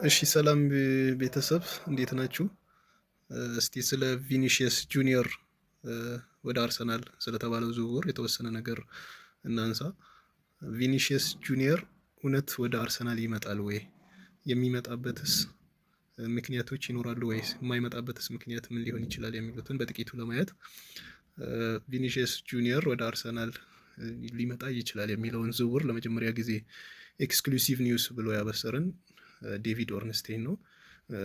እሺ ሰላም ቤተሰብ እንዴት ናችሁ? እስቲ ስለ ቪኒሺየስ ጁኒየር ወደ አርሰናል ስለተባለው ዝውውር የተወሰነ ነገር እናንሳ። ቪኒሺየስ ጁኒየር እውነት ወደ አርሰናል ይመጣል ወይ? የሚመጣበትስ ምክንያቶች ይኖራሉ ወይስ የማይመጣበትስ ምክንያት ምን ሊሆን ይችላል? የሚሉትን በጥቂቱ ለማየት ቪኒሺየስ ጁኒየር ወደ አርሰናል ሊመጣ ይችላል የሚለውን ዝውውር ለመጀመሪያ ጊዜ exclusive news ብሎ ያበሰረን ዴቪድ ኦርንስቴይን ነው።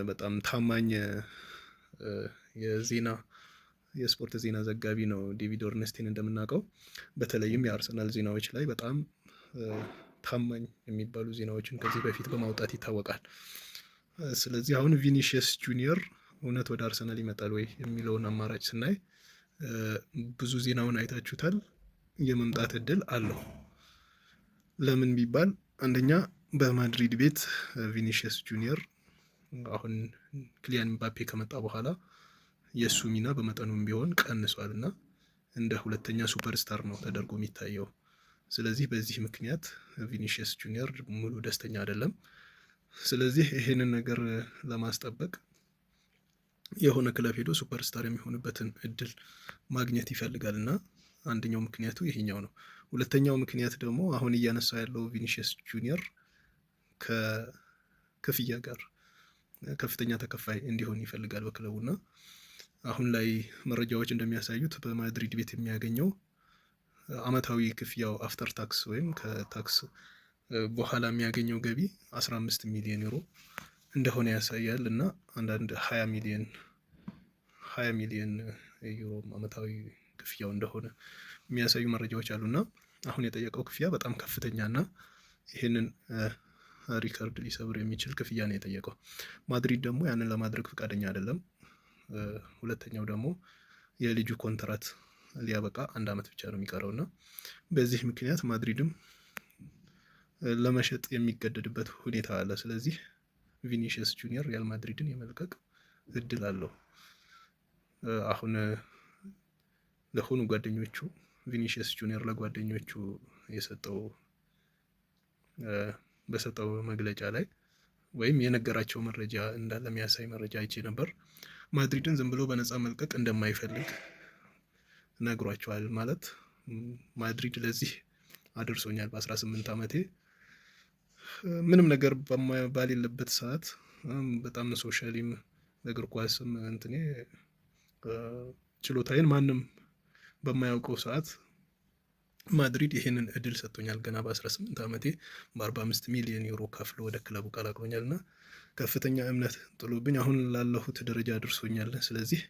በጣም ታማኝ የዜና የስፖርት ዜና ዘጋቢ ነው ዴቪድ ኦርንስቴይን። እንደምናውቀው በተለይም የአርሰናል ዜናዎች ላይ በጣም ታማኝ የሚባሉ ዜናዎችን ከዚህ በፊት በማውጣት ይታወቃል። ስለዚህ አሁን ቪኒሺየስ ጁኒየር እውነት ወደ አርሰናል ይመጣል ወይ የሚለውን አማራጭ ስናይ ብዙ ዜናውን አይታችሁታል። የመምጣት እድል አለው። ለምን ቢባል አንደኛ በማድሪድ ቤት ቪኒሺየስ ጁኒየር አሁን ኪሊያን ምባፔ ከመጣ በኋላ የእሱ ሚና በመጠኑም ቢሆን ቀንሷል እና እንደ ሁለተኛ superstar ነው ተደርጎ የሚታየው። ስለዚህ በዚህ ምክንያት ቪኒሺየስ ጁኒየር ሙሉ ደስተኛ አይደለም። ስለዚህ ይሄንን ነገር ለማስጠበቅ የሆነ ክለብ ሄዶ superstar የሚሆንበትን እድል ማግኘት ይፈልጋል እና አንደኛው ምክንያቱ ይሄኛው ነው። ሁለተኛው ምክንያት ደግሞ አሁን እያነሳ ያለው ቪኒሺየስ ጁኒየር ከክፍያ ጋር ከፍተኛ ተከፋይ እንዲሆን ይፈልጋል በክለቡና አሁን ላይ መረጃዎች እንደሚያሳዩት በማድሪድ ቤት የሚያገኘው አመታዊ ክፍያው after tax ወይም ከታክስ በኋላ የሚያገኘው ገቢ 15 ሚሊዮን ዩሮ እንደሆነ ያሳያል እና አንዳንድ 20 ሚሊዮን ዩሮ አመታዊ ክፍያው እንደሆነ የሚያሳዩ መረጃዎች አሉና አሁን የጠየቀው ክፍያ በጣም ከፍተኛ እና ይህንን ሪከርድ ሊሰብር የሚችል ክፍያ ነው የጠየቀው። ማድሪድ ደግሞ ያንን ለማድረግ ፈቃደኛ አይደለም። ሁለተኛው ደግሞ የልጁ ኮንትራት ሊያበቃ አንድ አመት ብቻ ነው የሚቀረው እና በዚህ ምክንያት ማድሪድም ለመሸጥ የሚገደድበት ሁኔታ አለ። ስለዚህ ቪኒሺየስ ጁኒየር ሪያል ማድሪድን የመልቀቅ እድል አለው። አሁን ለሆኑ ጓደኞቹ ቪኒሺየስ ጁኒየር ለጓደኞቹ የሰጠው በሰጠው መግለጫ ላይ ወይም የነገራቸው መረጃ እንዳለ የሚያሳይ መረጃ አይቼ ነበር። ማድሪድን ዝም ብሎ በነፃ መልቀቅ እንደማይፈልግ ነግሯቸዋል። ማለት ማድሪድ ለዚህ አድርሶኛል፣ በ18 ዓመቴ ምንም ነገር ባሌለበት ሰዓት በጣም socially ም እግር ኳስም እንትኔ ችሎታዬን ማንም በማያውቀው ሰዓት ማድሪድ ይሄንን እድል ሰጥቶኛል። ገና በ18 ዓመቴ በ45 ሚሊዮን ዩሮ ከፍሎ ወደ ክለቡ ቀላቅሎኛል እና ከፍተኛ እምነት ጥሎብኝ አሁን ላለሁት ደረጃ አድርሶኛል። ስለዚህ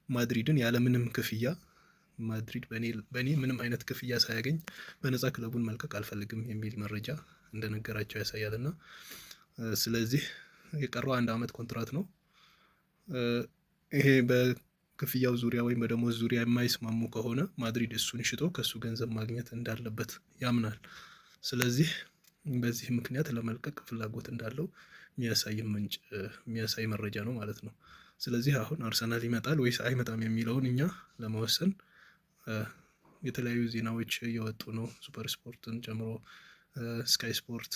ማድሪድን ያለምንም ክፍያ፣ ማድሪድ በእኔ ምንም አይነት ክፍያ ሳያገኝ በነፃ ክለቡን መልቀቅ አልፈልግም የሚል መረጃ እንደነገራቸው ያሳያል። እና ስለዚህ የቀረው አንድ አመት ኮንትራት ነው። ይሄ በክፍያው ዙሪያ ወይም በደሞዝ ዙሪያ የማይስማሙ ከሆነ ማድሪድ እሱን ሽጦ ከእሱ ገንዘብ ማግኘት እንዳለበት ያምናል። ስለዚህ በዚህ ምክንያት ለመልቀቅ ፍላጎት እንዳለው የሚያሳይ ምንጭ የሚያሳይ መረጃ ነው ማለት ነው። ስለዚህ አሁን አርሰናል ይመጣል ወይስ አይመጣም የሚለውን እኛ ለመወሰን የተለያዩ ዜናዎች እየወጡ ነው። ሱፐር ስፖርትን ጨምሮ ስካይ ስፖርት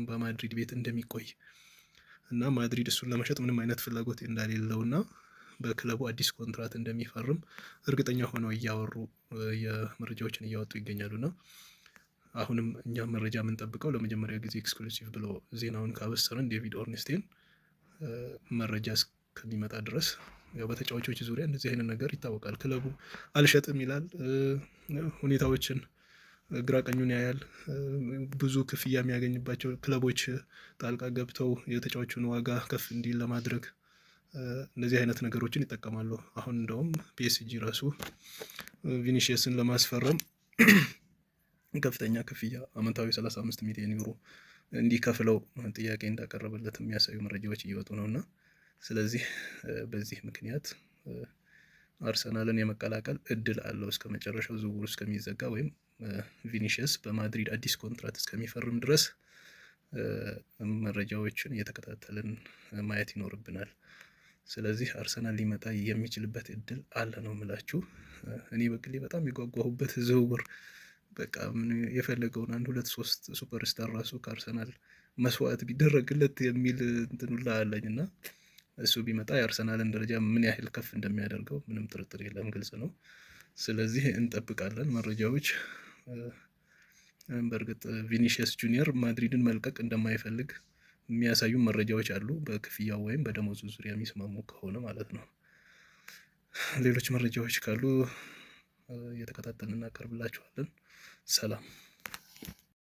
በማድሪድ ቤት እንደሚቆይ እና ማድሪድ እሱን ለመሸጥ ምንም አይነት ፍላጎት እንደሌለው እና በክለቡ አዲስ ኮንትራት እንደሚፈርም እርግጠኛ ሆነው እያወሩ የመረጃዎችን እያወጡ ይገኛሉ። እና አሁንም እኛ መረጃ የምንጠብቀው ለመጀመሪያ ጊዜ exclusive ብሎ ዜናውን ካበሰረን ዴቪድ ኦርንስቴን መረጃ እስከሚመጣ ድረስ፣ ያው በተጫዋቾች ዙሪያ እንደዚህ አይነት ነገር ይታወቃል። ክለቡ አልሸጥም ይላል፣ ሁኔታዎችን ግራ ቀኙን ያያል። ብዙ ክፍያ የሚያገኝባቸው ክለቦች ጣልቃ ገብተው የተጫዋቹን ዋጋ ከፍ እንዲል ለማድረግ እንደዚህ አይነት ነገሮችን ይጠቀማሉ። አሁን እንደውም ፒኤስጂ ራሱ ቪኒሺየስን ለማስፈረም ከፍተኛ ክፍያ አመታዊ 35 ሚሊዮን ዩሮ እንዲከፍለው ጥያቄ እንዳቀረበለት የሚያሳዩ መረጃዎች እየወጡ ነው። እና ስለዚህ በዚህ ምክንያት አርሰናልን የመቀላቀል እድል አለው እስከ መጨረሻው ዝውውሩ እስከሚዘጋ ወይም ቪኒሺየስ በማድሪድ አዲስ ኮንትራት እስከሚፈርም ድረስ መረጃዎችን እየተከታተልን ማየት ይኖርብናል። ስለዚህ አርሰናል ሊመጣ የሚችልበት እድል አለ ነው የምላችሁ። እኔ በግሌ በጣም የጓጓሁበት ዝውውር በቃ የፈለገውን አንድ ሁለት ሶስት superstar ራሱ ከአርሰናል መስዋዕት ቢደረግለት የሚል እንትን ሁላ አለኝ። እና እሱ ቢመጣ የአርሰናልን ደረጃ ምን ያህል ከፍ እንደሚያደርገው ምንም ጥርጥር የለም፣ ግልጽ ነው። ስለዚህ እንጠብቃለን መረጃዎች። በእርግጥ ቪኒሺየስ ጁኒየር ማድሪድን መልቀቅ እንደማይፈልግ የሚያሳዩ መረጃዎች አሉ። በክፍያው ወይም በደሞዙ ዙሪያ የሚስማሙ ከሆነ ማለት ነው። ሌሎች መረጃዎች ካሉ እየተከታተልን እናቀርብላችኋለን። ሰላም።